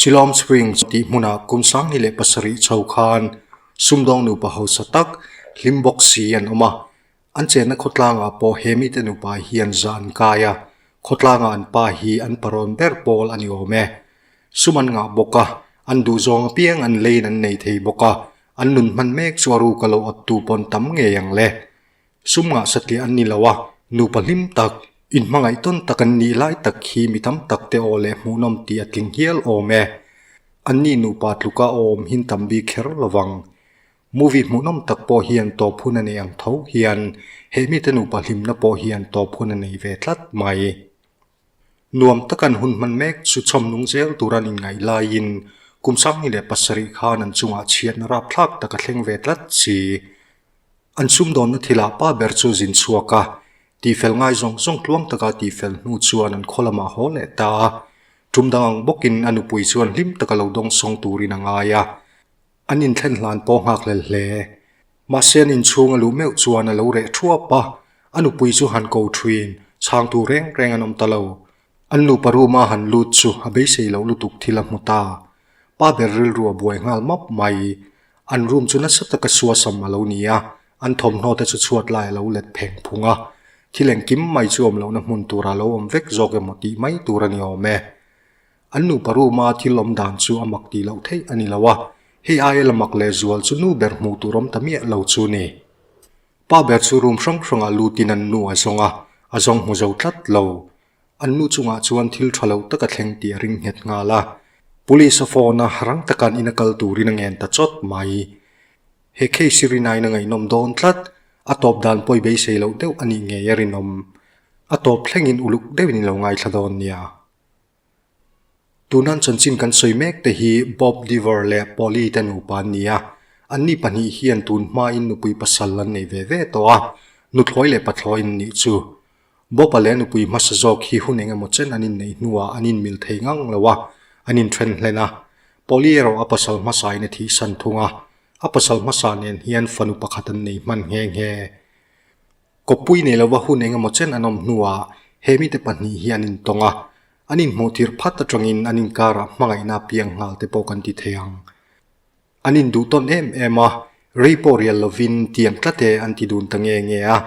Siloam Springs tih hmunah kum 2007 chho khan sumdawng nupa hausa tak hlim bawk si an awm a. An chenna khawtlangah pawh he mite nupa hian za an kai a, khawtlangah an pa hi an parawn ber pawl a ni awm e. Sum an ngah bawk a, an duhzawng apiang an leiin an nei thei bawk a, an nun hman mek chu a ruk a lo awttu pawn tam ngei ang le. Sum ngah satliah an ni lo a, nupa hlim tak, inhmangaih tawn tak an nih lai tak hi mi tam tak te aw leh hmuhnawm tih a tling hial awm e. Anni nupa tluka awm hin tam bik kher lo vang. Movie hmuhnawm tak pawh hian tawp hun a nei ang tho hian he mite nupa hlimna pawh hian tawp hun a nei ve tlat mai. Nuam tak an hun hman mek chu chhawm nung zel tur an inngaih laiin kum 2007 khan an chungah chhiatna rapthlak tak a thleng ve tlat si. An sumdawnna thilah pa ber chu zin chhuak a, tihfel ngai zawng zawng tluang taka tihfel hnu chuan an khaw lamah haw leh ta a. Tum dang ang bawkin a nupui chuan hlim taka lo dawngsawng turin a ngai a. An inthlen hlan pawh nghak hlel hle. Mahse an inchhung a luh meuh chuan a lo reh thuap a, a nupui chu han ko thuin chhangtu reng reng an awm ta lo. An nupa room a han lut chu a beisei loh lutuk thil a hmu ta. Pa ber rilru a buai nghal map mai. An room chu nasa taka suasam a lo ni a, an thawmhnaw te chu chhuat lai a lo let pheng phung a. Thil engkim mai chu awm lohna hmun tura lo awm vek zawk emaw tih mai tur a ni awm e. An nupa room a thil awm dan chu a mak tih loh theih a ni lo a, hei aia la mak leh zual chu nu ber hmuh tur awm ta miah lo chu ni. Pa ber chu room hrang hrangah lutin an nu a zawng a, a zawng hmu zo tlat lo. An nu chungah chuan thil tha lo tak a thleng tih a ring nghet nghal a. Police a phone a, rang taka an ina kal turin a ngen ta chawt mai. He case hi rinaiin a ngaihnawm dawn tlat, a tawp dan pawi beisei loh deuh a nih ngei a rinawm. A tawp thlengin uluk deuhin i lo ngaithla dawn nia. Tunan chanchin kan sawi mek te hi Bob Dever leh Polly te nupa an ni a, anni pahnih hian tun hmain nupui pasal an nei ve ve tawh a, nuthlawi leh pathlawi an nih chu. Bob-a leh nupui hmasa zawk hi hun eng emaw chen an inneih hnuah an inmil thei ngang lo a, an inthen hlen a. Polly erawh a pasal hmasain a thihsan thung a, a pasal hmasa nen hian fanu pakhat an nei hman nghe nghe. Kawppui nei lova hun engemaw chen an awm hnuah he mite pahnih hi an intawng a, an inhmuh tirh phat atangin an inkarah hmangaihna a piang nghal te pawh kan ti thei ang. An induh tawn em em a, rei pawh rial lovin tiang tlat e an ti dun ta nge nge a.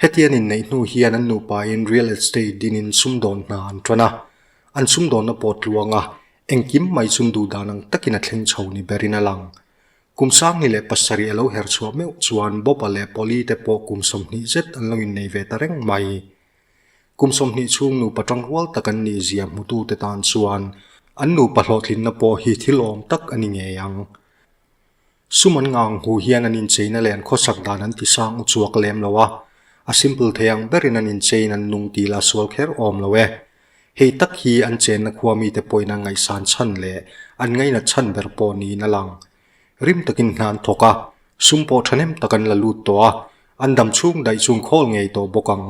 Heti an inneih hnu hian an nupain real estate dinin sumdawn hna an tan a, an sumdawnna pawh tluang a, engkim mai chun duhdan ang takin a thleng chho ni berin a lang. Kum 2007 a lo her chhuah meuh chuan Bob-a leh Polly te pawh kum 20 zet an lo innei ve ta reng mai. Kum 20 chhung nupa tangrual tak an nih zia hmutute tan chuan an nupa hlawhtlinna pawh hi thil awm tak a ni ngei ang. Sum an ngang hu hian an incheina leh an khawsak dan an ti sang u chuak lem lo a, a simple thei ang berin an inchein an nung tih lah sual kher awm lo e. Hei tak hi an chenna khua mite pawhin an ngaihsan chhan leh an ngainat chhan ber pawh niin a lang. Rim takin hna an thawk a, sum pawh thahnem tak an la lut tawh a, an dam chhung daih chung khawl ngei tawh bawk ang.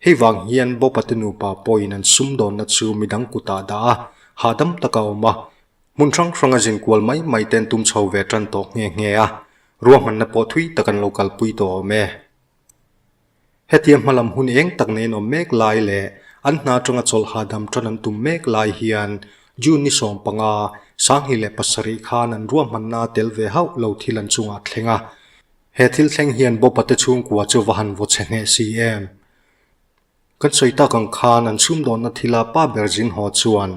Hei vang hian Bob-a te nupa pawhin an sumdawnna chu midang kutah dah a, hahdam taka awm a, hmun hrang hranga zin kual mai mai te an tum chho ve tan tawh nghe nghe a, ruahmanna pawh thui tak an lo kalpui tawh awm e. Hetia hmalam hun eng tak nen awm mek lai leh an hna atanga chawlh hahdam tan an tum mek lai hian June ni 15, 2007 khan an ruahmanna tel ve hauh lo thil an chungah thleng a. He thil thleng hian Bob-a te chhungkua chu va han vaw chhe hneh si em? Kan sawi tak ang khan an chhumdawnna thila pa ber zin haw chuan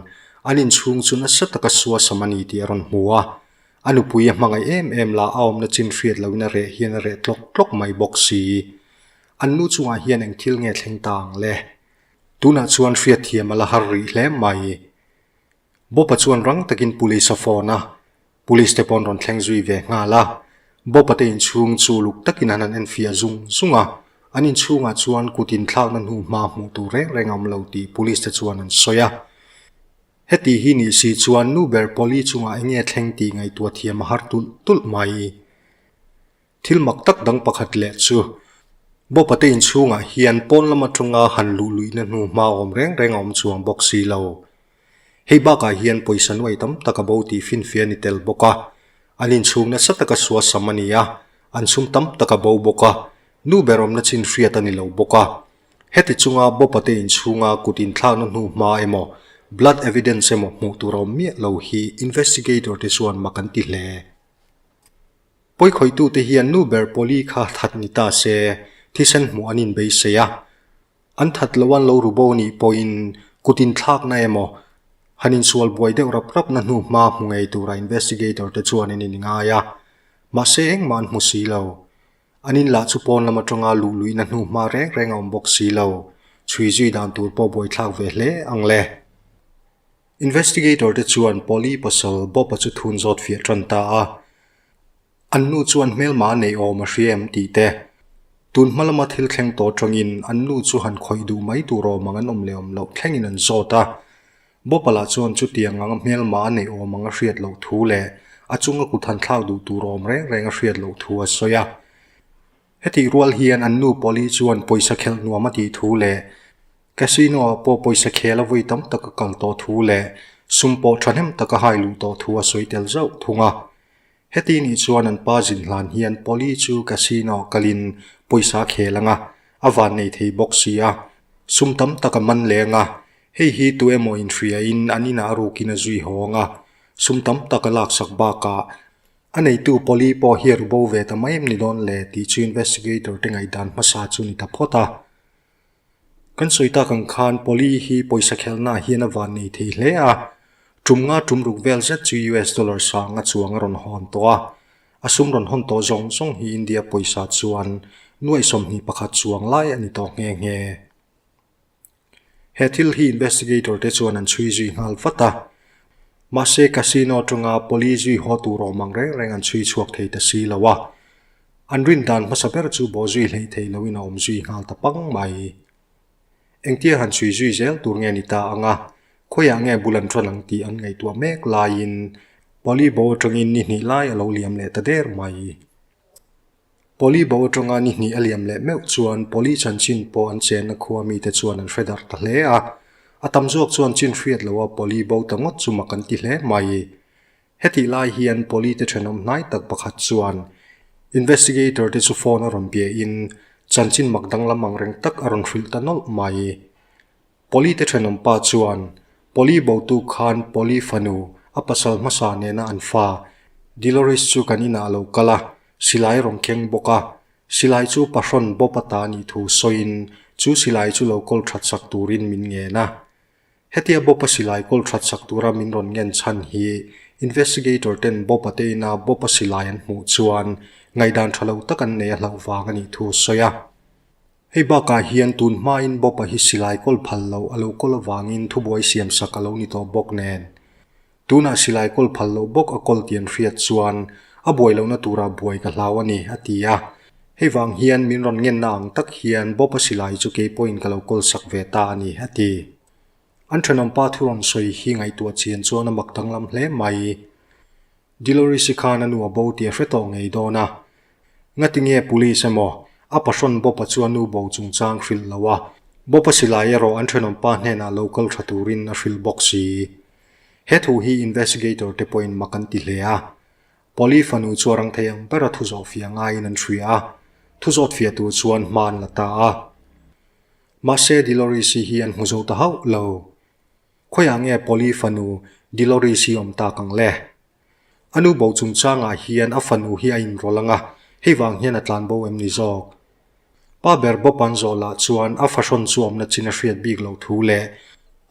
an inchhung chu nasa taka suasam a ni tih a rawn hmu a. A nupui a hmangaih em em lah a awmna chin hriat loin a reh hian a reh tlawk tlawk mai bawk si. An nu chungah hian eng thil nge thleng ta ang le? Tunah chuan hriatthiam a la har rih hle mai. Bob-a chuan rang takin police a phone a, police te pawh an rawn thleng zui ve nghal a. Bob-a te inchhung chu luk takin an han enfiah zung zung a, an inchhungah chuan kut inthlakna hnu hma hmuh tur reng reng a awm lo tih police te chuan an sawi a. Heti hi nih si chuan nu ber Polly chungah eng nge thleng tih ngaihtuah thiam a har tulh tulh mai. Thil mak tak dang pakhat leh chu Bob-a te inchhungah hian pawn lam atanga han luh luihna hnu hma awm reng reng a awm chuang bawk si lo. Hei bakah hian pawisa nuai tam tak a bo tih finfiah a ni tel bawk a. An inchhung nasa taka suasam a ni a, an sum tam tak a bo bawk a, nu ber awmna chin hriat a ni lo bawk a. Heti chunga Bob-a te inchhunga kut inthlakna hnu hma emaw, Blood evidence emaw hmuh tur a awm miah lo hi investigator te chuan mak an ti hle. Pawikhawitute hian nu ber Polly kha that ni ta se, thisen hmuh an inbeisei a. An that lo an lo ru bo nih pawhin kut inthlakna emaw han insual buai deuh rap rapna hnu hma hmu ngei tura investigator te chuan an inngai a. Mahse engmah an hmu si lo. An in lah chu pawn lam atanga luh luihna hnu hma reng reng a awm bawk si lo. Chhui zui dan tur pawh buaithlak ve hle ang le. Investigator te chuan Polly pasal Bob-a chu thun zawt fiah tan ta a. An nu chuan hmelma a neih awm a hria em tih te. Tun hma lama thil thleng tawh atangin an nu chu han khawih duh mai tur awm ang an awm leh awm loh thlengin an zawt a. Bob-a lah chuan chutiang anga hmelma a neih awm ang a hriat loh thu leh a chunga kut han thlak duh tur awm reng reng a hriat loh thu a sawi a. Hetih rual hian an nu Polly chuan pawisa khelh nuam a tih thu leh Casino-ah pawh pawisa khel a vawi tam tak a kal tawh thu leh sum pawh thahnem tak a hai luh tawh thu a sawi tel zauh thung a. Heti nih chuan an pa zin hlan hian Polly chu casino kalin pawisa a khel ang a, a van nei thei bawk si a, sum tam tak a man leng a, hei hi tu emaw inhriain an inah a rukin a zui hawng a, sum tam tak a laksak bakah a neitu Polly pawh hi a ru bo ve ta mai em ni dawn le tih chu investigator te ngaihdan hmasa chu ni ta phawt a. Kan sawi tak ang khan Polly hi pawisa khelhnaah hian a van nei thei hle a, tum nga tum ruk vel zet chu US dollar sang a chuang a rawn hawn tawh a, a sum rawn hawn tawh zawng zawng hi India pawisa chuan nuaih 21 chuang lai a ni tawh nghe nghe. He thil hi investigator te chuan an chhui zui nghal vat a, mahse casino atanga Polly zui haw tur awm ang reng reng an chhui chhuak thei ta si lo a, An rin dan hmasa ber chu bawh zui hleih theih loin a awm zui nghal ta pang mai. Engtia han chhui zui zel tur nge ni ta ang a, khawiah nge bul an ṭan ang tih an ngaihtuah mek laiin Polly bo aṭangin ni hnih lai a lo liam leh ta der mai. Polly bo aṭanga ni hnih a liam leh meuh chuan Polly chanchin pawh an chenna khua mite chuan an hre darh ta hle a, a tam zawk chuan chin hriat loha Polly bo ta ngawt chu mak an ti hle mai. Hetih lai hian Polly te thenawm hnai tak pakhat chuan investigator te chu phone a rawn bia in chanchin mak danglam ang reng tak a rawn hrilh ta nawlh mai. Polly te thenawm pa chuan Polly botu khan Polly fanu a pasal hmasa nena an fa Deloris chu kan inah a lo kal a, silai a rawn keng bawk a, silai chu pahrawn Bob a ta a nih thu sawiin chu silai chu lo kawl that sak turin min ngen a. Hetia Bob-a silai kawl that sak tura min rawn ngen chhan hi investigator ten Bob-a te ina Bob-a silai an hmuh chuan ngaihdan tha lo tak an nei a hlauh vang a nih thu a sawi a. Hei bakah hian tun hmain Bob-a hi silai kawl phal loh a lo kawl avangin thubuai siam sak a lo ni tawh bawk nen. Tunah silai kawl phal loh bawk a kawl tih an hriat chuan a buai lohna turah buai ka hlau a ni, a ti a. Hei vang hian min rawn ngenna ang tak hian Bob-a silai chu kei pawhin ka lo kawl sak ve ta a ni, a ti. An thenawmpa thu rawn sawi hi ngaihtuah chian chuan a mak danglam hle mai. Deloris-i khan a nu a bo tih a hre tawh ngei dawn a. Ngati nge police emaw, a pahrawn Bob-a chu a nu bo chungchang hrilh lo a, Bob-a silai erawh an thenawmpa hnenah lo kal tha turin a hrilh bawk si. He thu hi investigator te pawhin mak an ti hle a. Polly fanu chu a rang thei ang bera thu zawh fiah ngaiin an hria a, thu zawt fiah tur chuan hma an la ta a. Mahse Deloris-i hi an hmu zo ta hauh lo. Khawiah nge Polly fanu Deloris-i awm tak ang le? A nu bo chungchangah hian a fanu hi a inrawlh ang a, hei vang hian a tlan bo em ni zawk? Pa ber Bob an zawh lah chuan a fahrawn chu awmna chin a hriat bik loh thu leh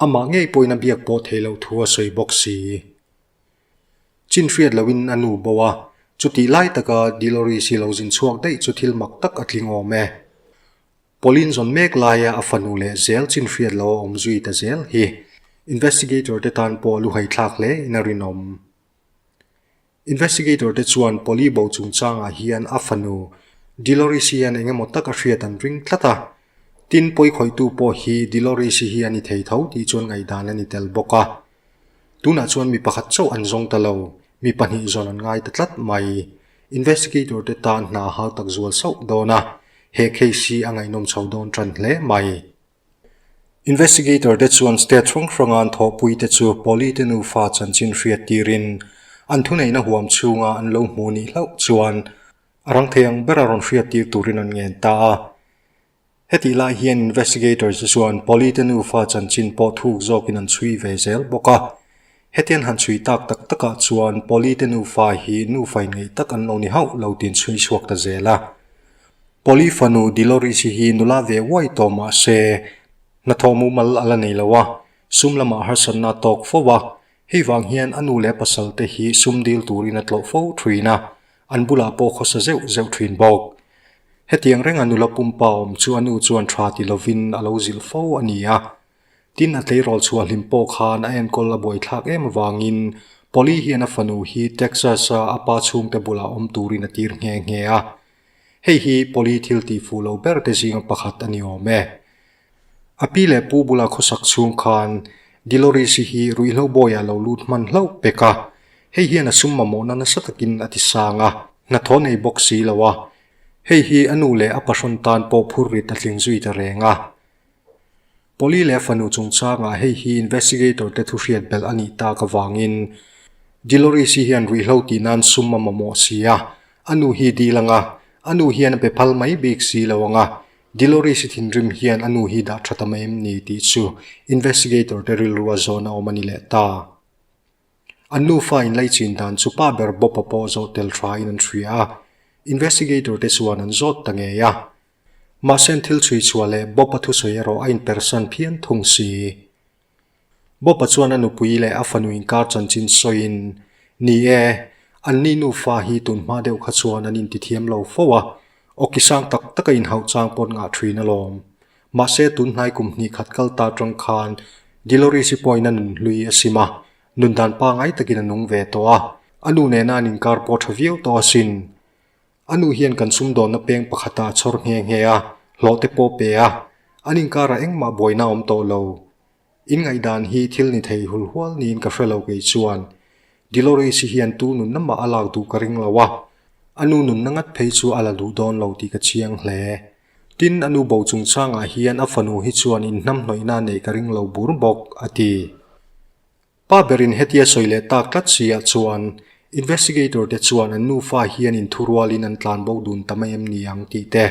amah ngei pawhin a biak pawh theih loh thu a sawi bawk si. Chin hriat lohin a nu bo a, chutih lai taka Deloris hi lo zin chhuak daih chu thil mak tak a tling awm e. Pauline zawn mek laia a fanu leh zel chin hriat lo a awm zui ta zel hi investigator te tan pawh a luhai thlak hle in a rinawm. Investigator te chuan Polly bo chungchangah hian a fanu Deloris hian eng emaw tak a hriat an ring tlat a, tin pawikhawihtu pawh hi Deloris hi a ni thei tho tih chuan ngaihdan a ni tel bawk a. Tunah chuan mi pakhat chauh an zawng ta lo, mi pahnih zawn an ngai ta tlat mai. Investigator te tan hna a hau tak zual sauh dawn a, he case hi a ngaihnawm chho dawn tan hle mai. Investigator te chuan state hrang hranga an thawhpui te chu Polly te nufa chanchin hriat tirin an thuneihna huam chhunga an lo hmu nih hlauh chuan a rang thei ang bera rawn hriat tir turin an ngen ta a. Hetih lai hian investigators te chuan Polly te nufa chanchin pawh thuk zawkin an chhui ve zel bawk a. Hetian han chhui tak tak takah chuan Polly te nufa hi nufa inngeih tak an lo ni hauh lo tiin chhui chhuak ta zel a. Polly fanu Deloris hi nula ve uai tawh mah se hnathawh mumal a la nei lo a, sum lamah harsatna a tawk fo a. Hei vang hian a nu leh pasal te hi sum dil turin a tlawh fo thin a, an bulah pawh khawsa zeuh zeuh thin bawk. Hetiang renga nula pumpa awm chu a nu chuan tha ti lovin a lo zilh fo a ni a. Tin a tleirawl chhuah hlim pawh khan a enkawl a buaithlak em avangin Polly hian a fanu hi Texas-a a pa chhungte bulah awm turin a tir nghe nghe a. Hei hi Polly thil tih fuh lo ber te zinga pakhat a ni awm e. A pi leh pu bula khawsak chhung khan Deloris-i hi ruihhlo bawiah lo lut hman hlauh pek a, hei hian a sum mamawhna nasa takin a ti sang a, hnathawh nei bawk si lo a, hei hi a nu leh a pahrawn tan pawh phur rit a tling zui ta reng a. Polly leh a fanu chungchangah hei hi investigator te thu hriat belh a nih tak avangin Deloris-i hian ruihhlo tih nan sum a mamawh si a, a nu hi dil ang a, a nu hian a pe phal mai bik si lo ang a, Deloris-i thinrim hian a nu hi dah tha ta mai em ni tih chu investigator te rilru a zawn a awm a ni leh ta. An nufa inlaichin dan chu pa ber Bob-a pawh zawh tel tha in an hria a, investigator te chuan an zawt ta ngei a. Mahse an thil chhui chhuah leh Bob-a thusawi erawh a inpersan phian thung si. Bob-a chuan a nupui leh a fanu inkar chanchin sawiin, Ni e, anni nufa hi tun hma deuh kha chuan an intithiam lo fo a, awki sang tak taka inhauh chang paw'n ngah thin alawm. Mahse, tun hnai kum hnih khat kal ta atang khan Deloris-i pawhin a nunhlui a sim a, nun dan pangai takin a nung ve tawh a, a nu nena an inkar pawh tha viau tawh asin. A nu hian kan sumdawnna peng pakhatah a chhawr nghe nghe a, hlawh te pawh pe a, an inkarah engmah buaina a awm tawh lo. In ngaihdan hi thil ni thei hul hual niin ka hre lo kei chuan. Deloris-i hian tu nunna mah a lak duh ka ring lo a, a nu nunna ngat phei chu a la duh dawn lo tih ka chiang hle. Tin, a nu bo chungchangah hian a fanu hi chuan inhnamhnawihna a neih ka ring lo bur bawk, a ti. Pa berin hetia sawi leh tak tlat si ah chuan investigator te chuan an nufa hian inthurualin an tlan bo dun ta mai em ni ang tih te,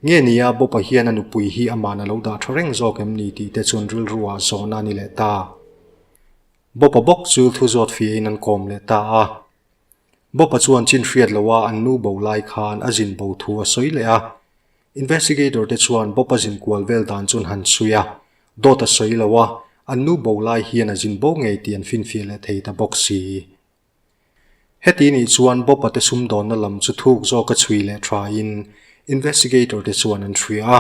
nge nia Bob-a hian a nupui hi aman a lo dah tha reng zawk em ni tih te chuan rilru ah zawhna a ni leh ta. Bob-a bawk chu thu zawt fiahin an kawm leh ta a. Bob-a chuan chin hriat loha an nu bo lai khan a zin bo thu a sawi leh a. Investigator te chuan Bob-a zin kual vel dan chu an han chhui a, dawt a sawi lo a, an nu bo lai hian a zin bo ngei tih an finfiah leh thei ta bawk si. Heti nih chuan Bob-a te sumdawnna lam chu thuk zawka chhui leh thain investigator te chuan an hria a,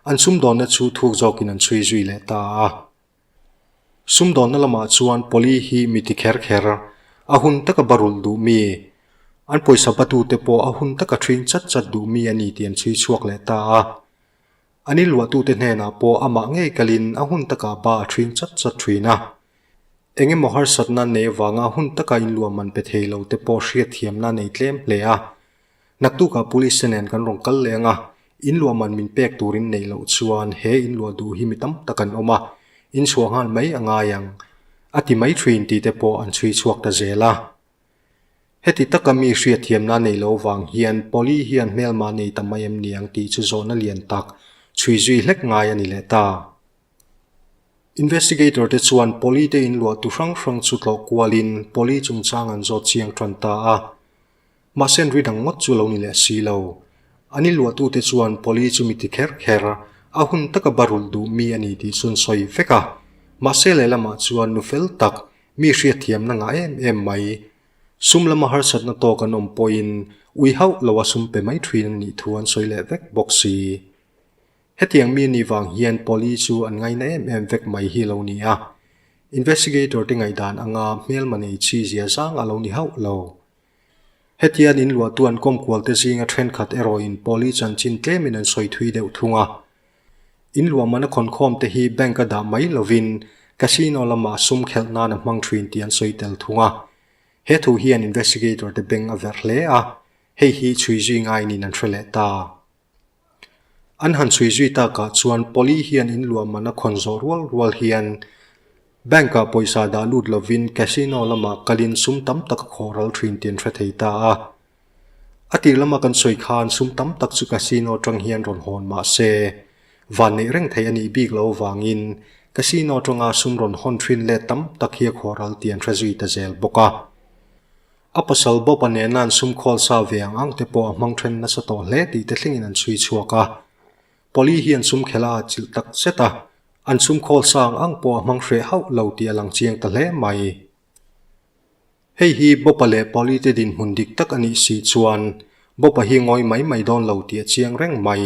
an sumdawnna chu thuk zawkin an chhui zui leh ta a. Sumdawnna lamah chuan Polly hi mi ti kher kher, a hun taka barulh duh mi, an pawisa batute pawh a hun taka ṭhin chat chat duh mi a ni tih an chhui chhuak leh ta a. An inluahtute hnenah pawh amah ngei kalin a hun takah ba a ṭhin chat chat ṭhin a. Eng emaw harsatna an neih avanga hun taka inluah man pe thei lo te pawh hriatthiamna a nei tlem hle a. Naktukah police te nen kan rawn kal leh ang a, inluah man min pek turin neih loh chuan he inluah duh hi mi tam tak an awm a, inchhuah nghal mai a ngai ang, a ti mai thin tih te pawh an chhui chhuak ta zel a. Heti taka mi hriatthiamna a neih loh vang hian Polly hian hmelma nei ta mai em ni ang tih chu zawhna lian tak chhui zui hlek ngai a ni leh ta. Investigator te chuan Polly te inluah tu hrang hrang chu tlawh kualin Polly chungchang an zawt chiang tan ta a. Mahse an ri dang ngawt chu lo ni leh si lo. An inluahtute chuan Polly chu mi ti kher kher, a hun taka barulh duh mi a ni tih chu an sawi vek a. Mahse lehlamah chuan nu fel tak, mi hriatthiamna ngah em em mai. Sum lama harsatna tawk an awm pawhin ui hauh lo a sum pe mai thin a nih thu an sawi leh vek bawk si. Hetiang mi anih vang hian Polly chu an ngaina em em vek mai hi lo ni a. Investigator te ngaihdan anga hmelma nei chi zia zang a lo ni hauh lo. Hetian in luahtu an kawmkual te zinga thenkhat erawhin Polly chanchin tlemin an sawi thui deuh thung a. In luahman a khawnkhawm te hi bank a dah mai lovin casino lamah sum khelh nan a hmang thin tih an sawi tel thung a. He thu hian investigator te beng a verh hle a, hei hi chhui zui ngainin an hre leh ta. An han chhui zui takah chuan Polly hian in luahman a khawn zawh rual rual hian Bank ah pawisa dah lut lovin casino lamah kalin sum tam tak a khawh ral thin tih an hre thei ta a. A tir lama kan sawi khan sum tam tak chu casino atang hian rawn hawn mah se. Van neih reng theih a nih bik loh avangin casino atanga sum rawn hawn thin let tam tak hi a khuahral tih an hre zui ta zel bawk a. A pasal Bob-a nena an sum khawl sa ve ang ang te pawh a hmang then nasa tawh hle tih te thlengin an chhui chhuak a. Polly hi an sum khelh a atchilh tak zet a, an sum khawl sa ang ang pawh a hmang hreh hauh lo tih a lang chiang ta hle mai. Hei hi Bob-a leh Polly te dinhmun dik tak a nih si chuan Bob-a hi ngawi mai mai dawn lo tih a chiang reng mai.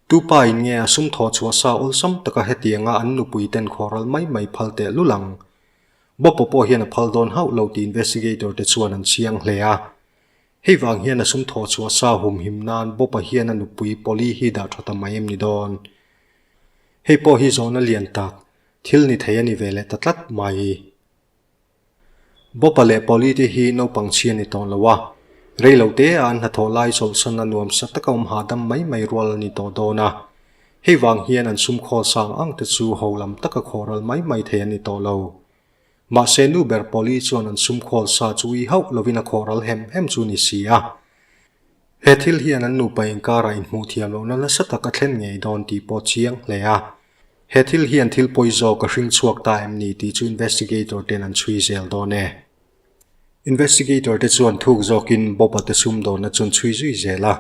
Tu pa in nge a sum thawh chhuah sa awlsam taka hetianga an nupui ten khawhral mai mai phal teh lul ang? Bob-a pawh hian a phal dawn hauh lo tih investigator te chuan an chiang hle a. Hei vang hian a sum thawh chhuah sa humhim nan Bob-a hian a nupui Polly hi dah tha ta mai em ni dawn? Hei pawh hi zawhna lian tak, thil ni thei a ni ve leh ta tlat mai. Bob-a leh Polly te hi naupang chhia ni tawh lo a, rei lo te ah an hnathawh lai chawlhsan a nuam sa taka awm hahdam mai mai rual a ni tawh dawn a. Hei vang hian an sum khawl sang ang te chu ho lam taka khawhral mai mai thei an ni tawh lo. Mahse nu ber Polly chuan an sum khawl sa chu ui hauh lovin a khawhral hem hem chu ni si a. He thil hian an nupa inkarah inhmuh thiam lohna nasa tak a thlen ngei dawn tih pawh chiang hle a. He thil hian thil pawi zawk a hring chhuak ta em ni tih chu investigator ten an chhui zel dawn e. Investigator te chuan thuk zawkin Bob-a te sumdawnna chu an chhui zui zel a.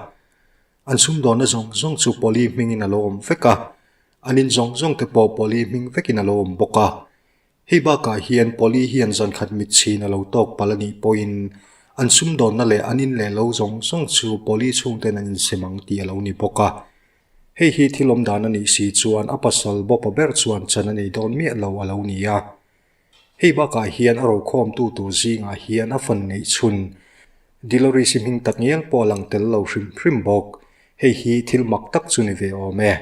An sumdawnna zawng zawng chu Polly hmingin a lo awm vek a, an in zawng zawng te pawh Polly hming vekin a lo awm bawk a. Hei bakah hian Polly hian zankhat mitchhin a lo tawk palh a nih pawhin an sumdawnna leh an in leh lo zawng zawng chu Polly chhungten an insem ang tih a lo ni bawk a. Hei hi thil awm dan a nih si chuan a pasal Bob-a ber chuan chan a nei dawn miah lo a lo ni a. Hei bakah hian a rokhawmtu tur zingah hian a fan neih chhun Deloris-i hming tak ngial pawh a lang tel lo hrim hrim bawk. Hei hi thil mak tak chu ni ve awm e.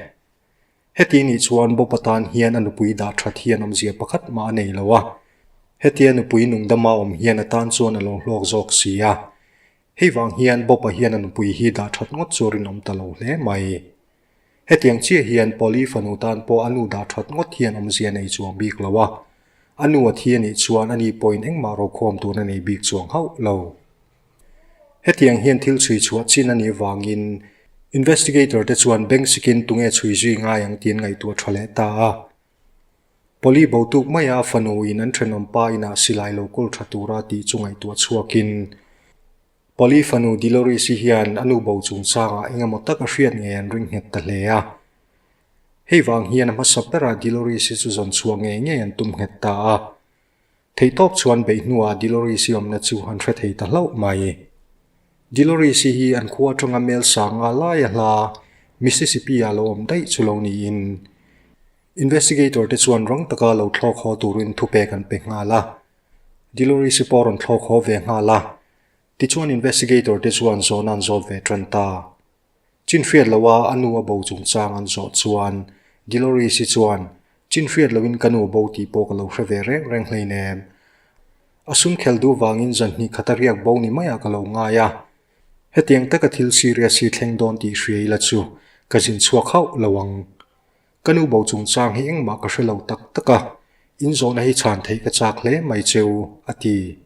Heti nih chuan Bob-a tan hian a nupui dah that hian awmzia pakhat mah a nei lo a. Hetia nupui nungdama awm hian a tan chuan a lo hlawk zawk si a. Hei vang hian Bob-a hian a nupui hi dah that ngawt chu rinawm ta lo hle mai. Hetiang chiah hian Polly fanu tan pawh a nu dah that ngawt hian awmzia nei chuang bik lo a. A nu a thi a nih chuan ani pawhin engmah rokhawm tur a nei bik chuang hauh lo. Hetiang hian thil chhui chhuah chin a nih vangin investigator te chuan bank sikin tunge chhui zui ngai ang tih an ngaihtuah tha leh ta a. Polly bo tuk maia a fanu in an thenawm pa inah silai lo kawl tha tura tih chu ngaihtuah chhuakin Polly fanu Deloris-i hian a nu bo chungchangah engemaw tak a hriat ngei an ring nghet ta hle a. Hei vang hian a hmasa berah Deloris-i chu zawn chhuah ngei ngei an tum nghet ta a. Theihtawp chuan beih hnuah Deloris-i awmna chu an hre thei ta hlauh mai. Deloris-i hi an khua atanga mel sanga laia hla Mississippi-ah lo awm daih chu lo niin Investigator te chuan rang taka lo thlawk haw turin thupek an pe nghal a. Deloris-i pawh a rawn thlawk haw ve nghal a. Tichuan Investigator te chuan zawhna an zawt ve tan ta. Chin hriat loha a nu a bo chungchang an zawh chuan Deloris-i chuan, Chin hriat loin ka nu a bo tih pawh ka lo hre ve reng reng hleinem. A sum khel duh vangin zan hnih khat a riak bo ni maiah ka lo ngai a. Hetiang taka thil serious hi thleng dawn tih hria ila chu ka zin chhuak hauh lo ang. Ka nu bo chungchang hi engmah ka hre lo tak tak a, in zawhna hi chhan theih ka chak hle mai cheu, a ti.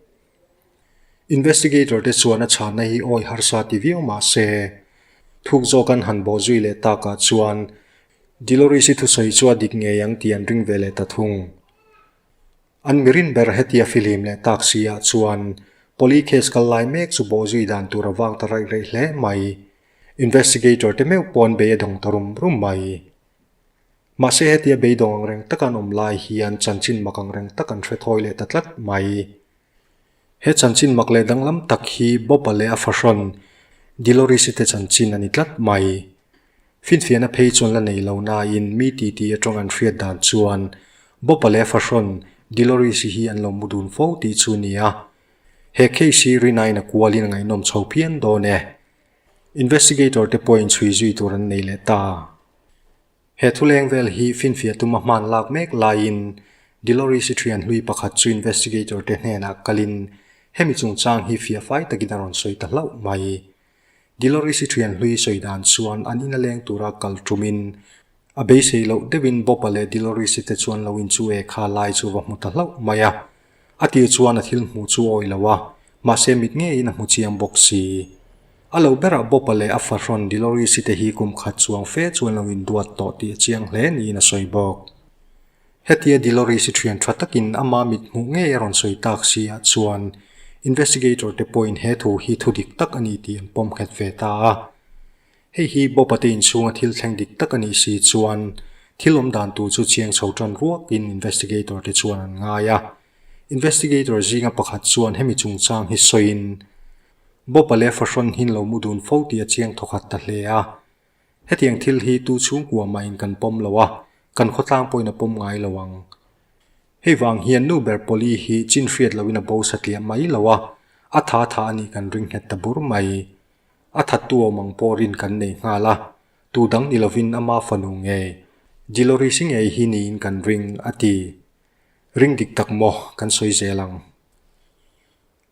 Investigator te chuan a chhanna hi awi harsa ti viau mah se, thuk zawk an han bawh zui leh takah chuan Deloris-i thusawi chu a dik ngei ang tih an ring ve leh ta thung. An mirin ber hetia filim leh tak si ah chuan Polly case kal lai mek chu bawh zui dan tur a vang ta raih raih hle mai. Investigator te meuh pawh an bei a dawng ta rum rum mai. Mahse hetia beidawng ang reng tak an awm lai hian chanchin mak ang reng tak an hre thawi leh ta tlat mai. He chanchin mak leh danglam tak hi Bob-a leh a fahrawn Deloris-i te chanchin a ni tlat mai. Finfiahna phei chuan la nei lo nain mi titi atang an hriat dan chuan Bob-a leh a fahrawn Deloris-i hi an lo mu dun fo tih chu a ni a. He case hi rinaiin a kualin a ngaihnawm chho phian dawn e. Investigator te pawhin chhui zui tur an nei leh ta. He thuleng vel hi finfiah tuma hman lak mek laiin Deloris-i thian hlui pakhat chu investigator te hnenah kalin hemi chungchang hi fiah fai takin a rawn sawi ta hlauh mai. Deloris-i thian hlui sawi dan chuan an ina leng tura kal tumin a beisei loh deuhin Bob-a leh Deloris-i te chuan lo inchu e kha lai chu va hmu ta hlauh mai a. A tir chuan a thil hmuh chu a awih lo a, mahse mit ngeiin a hmu chiang bawk si. A lo berah Bob-a leh a fahrawn Dolores-i te hi kum khat chuang fe chuan lo induat tawh tih a chiang hle niin a sawi bawk. Hetia Dolores-i thian tha takin ama mit hmuh ngei a rawn sawi tak si ah chuan investigator te pawhin he thu hi thu dik tak a ni tih an pawm nghet ve ta a. Hei hi Bob-a te inchhunga thil thleng dik tak a nih si chuan thil awm dan tur chu chiang chho tan ruakin investigator te chuan an ngai a. Investigator zinga pakhat chuan hemi chungchang hi sawiin Bob-a leh fahrawn hin lo mu dun fo tih a chiang thawkhat ta hle a. Hetiang thil hi tu chhungkua mahin kan pawm lo a, kan khawtlang pawhin a pawm ngai lo ang. Hei vang hian nu ber Polly hi chin hriat loin a bo satliah mai lo a, a tha tha a nih kan ring nghet ta bur mai. A thattu awm ang pawh rin kan nei nghal a, tu dang ni lovin ama fanu ngei, Dilorisi ngei hi niin kan ring, a ti. Ring dik tak maw kan sawi zel ang.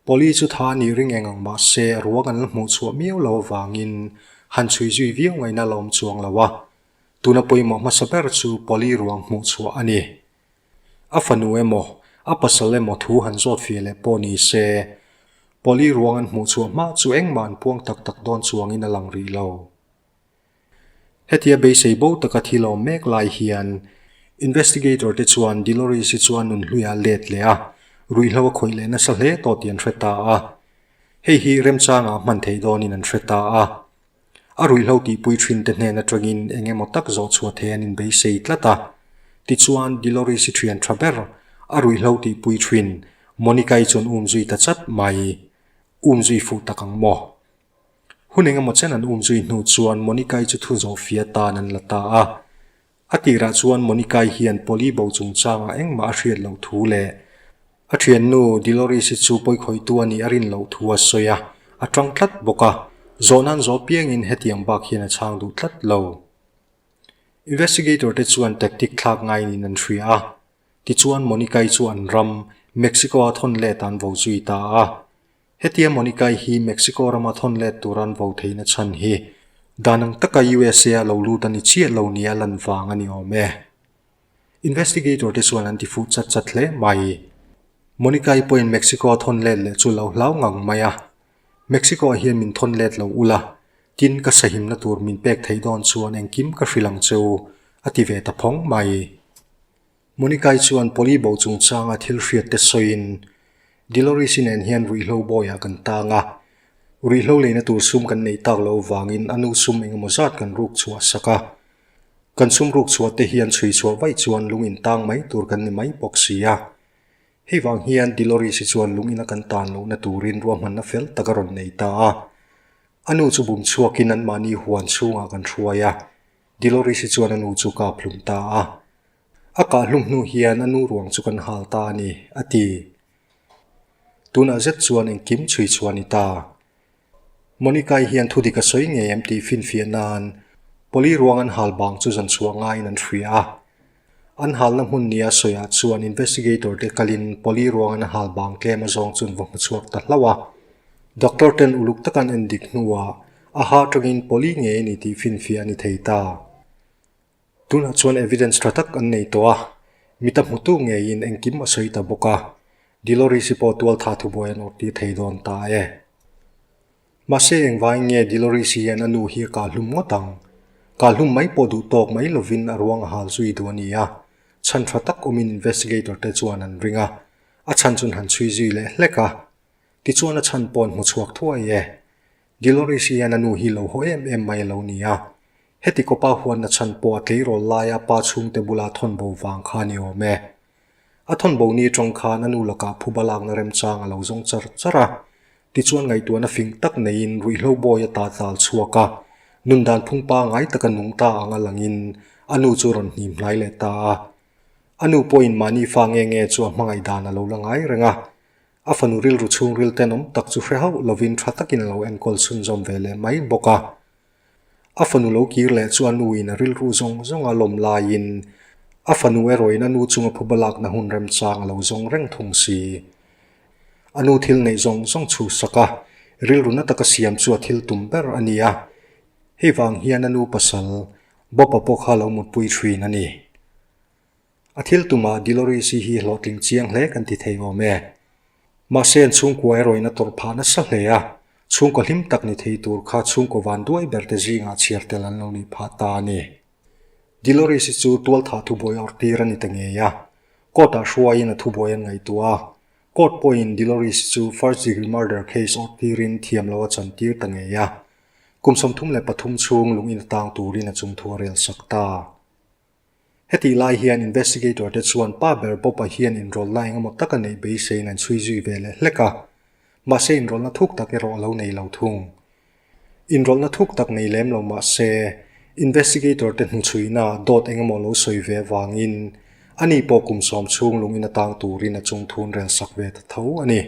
Polly chu tha a nih ring eng ang mah se ruang an la hmuh chhuah miau lo avangin han chhui zui viau ngaihna la awm chuang lo a. Tuna pawimawh hmasa ber chu Polly ruang hmuh chhuah a ni. A fanu emaw, a pasal emaw thu han zawt fia leh pawh ni se, Polly ruang an hmuh chhuah hma chu engmah an puang tak tak dawn chuangin a lang rih lo. Hetia beisei bo taka thil a awm mek lai hian investigator te chuan Dolores hi chuan nunhluiah a let leh a, ruihhlo a khawih leh nasa hle tawh tih an hre ta a. Hei hi remchangah hman theih dawnin an hre ta a. A ruihhlo tihpui thin te hnen atangin eng emaw tak zawh chhuah thei an inbeisei tlat a. Tichuan Dolores hi thian tha ber, a ruihhlo tihpui thin Monica-i chuan um zui ta chat mai. Um zui fuh tak ang maw? Hun engemaw chen an um zui hnu chuan Monica-i chu thu zawh fia tan an la ta a. A tirah chuan Monica-i hian Polly bo chungchangah engmah a hriat loh thu leh a thiannu Dolores-i chu pawikhawihtu a nih a rin loh thu a sawi a, a tang tlat bawk a. Zawhna an zawh piangin hetiang bak hian a chhang duh tlat lo. Investigator te chuan tactic thlak ngaiin an hria a. Tichuan Monica-i chu an ram, Mexico-a thawn let an vo zui ta a. Hetia Monica-i hi Mexico rama thawn let tur an vo theihna chhan hi dan ang taka USA a lo lut a ni chiah lo nia lan vang a ni awm e. Investigator te chuan an ti fuh chat chat hle mai. Monica-i pawhin Mexico a thawn let leh chu lo hlau ngang mai a. Mexico ah hian min thawn let lo ula, tin ka sahimna tur min pek theih dawn chuan engkim ka hrilh ang che u, a ti ve ta phawng mai. Monica-i chuan Polly bo chungchanga thil hriat te sawiin, Dolores-i nen hian ruihhlo bawiah kan tang a, ruihhlo leina tur sum kan neih tak loh avangin a nu sum engemaw zat kan ruk chhuah sak a. Kan sum ruk chhuah te hian chhui chhuah vaih chuan lung in tang mai tur kan ni mai bawk si a. Hei vang hian Dolores-i chuan lung ina kan tan lohna turin ruahmanna fel tak a rawn nei ta a. A nu chu bum chhuakin anmahni huan chhungah kan hruai a, Dolores-i chuan a nu chu kap hlum ta a. A kah hlum hnu hian a nu ruang chu kan hal ta a ni, a ti. Tunah zet chuan engkim chhui chhuah a ni ta. Monica-i hian thudik a sawi ngei em tih finfiah nan Polly ruang an hal bang chu zan chhuah ngaiin an hria a. An halna hmun nia sawiah chuan investigator te kalin Polly ruang an hal bang tlem azawng chu an va hmu chhuak ta hlauh a. Doctor ten uluk taka an endik hnuah a ha atangin Polly ngei a ni tih finfiah a ni thei ta. Tunah chuan evidence tha tak an nei tawh a, mita hmutu ngeiin engkim a sawi ta bawk a, Dolores-i pawh tualtha thubuai an awrh tir thei dawn ta e. Mahse engvangin nge Dolores-i hian a nu hi a kahhlum ngawt ang? Kahhlum mai pawh duh tawk mai lovin a ruang a hal zui duh a ni a, chhan tha tak awmin investigator te chuan an ring a, a chhan chu an han chhui zui leh hlek a. Tichuan a chhan pawh an hmu chhuak thuai e. Dolores hian a nu hi lo haw em em mai a lo ni a. Heti kawpa huanna chhan pawh a tleirawl laia pa chhungte bula thawn bo vang kha a ni awm e. A thawn bo ni atang khan a nu lakah phuba lakna remchang a lo zawng char char a. Tichuan ngaihtuahna fing tak neiin ruihhlo bawi a ta tal chhuak a. Nundan phung pangai taka nung ta ang a langin a nu chu rawn hnim hnai leh ta a. A nu pawhin mahni fa nge nge chu a hmangaih dan a lo la ngai reng a. A fanu rilru chhungril tenawm tak chu hre hauh lovin tha takin a lo enkawl chhunzawm ve leh mai bawk a. A fanu lo kir leh chu a nuin a rilru zawng zawng a lawm laiin a fanu erawhin a nu chunga phuba lakna hun remchang a lo zawng reng thung si. A nu thil neih zawng zawng chhuhsak a, rilru na taka siam chu a thil tum ber a ni a. Hei vang hian a nu pasal Bob-a pawh kha a lo mutpui thin a ni. A thil tumah Dolores-i hi hlawhtling chiang hle kan ti thei awm e. Mahse an chhungkua erawhin a tawrh phah nasa hle a. Chhungkaw hlim tak ni thei tur kha chhungkaw vanduai ber te zingah chhiar tel an lo nih phah ta a ni. Deloris-i chu tualthah thubuai awrh tir a ni ta ngei a. Court-ah hruaiin a thubuai an ngaihtuah a. Court pawhin Deloris-i chu first degree murder case awrh tirin thiam lo a chan tir ta ngei a. Kum 33 chhung lungin a tang turin a chungthu a rel sak ta. Hetih lai hian investigator te chuan pa ber Bob-a hian inrawlna engemaw taka neih beiseiin an chhui zui ve leh hlek a, mahse inrawlna thuk tak erawh a lo nei lo thung. Inrawlhna thuk tak nei lem lo mahse investigator te hnuchhuihna dawt engemaw lo sawi ve avangin ani pawh kum sawm chhung lungin atang turin a chungthun rel sak ve ta tho a ni.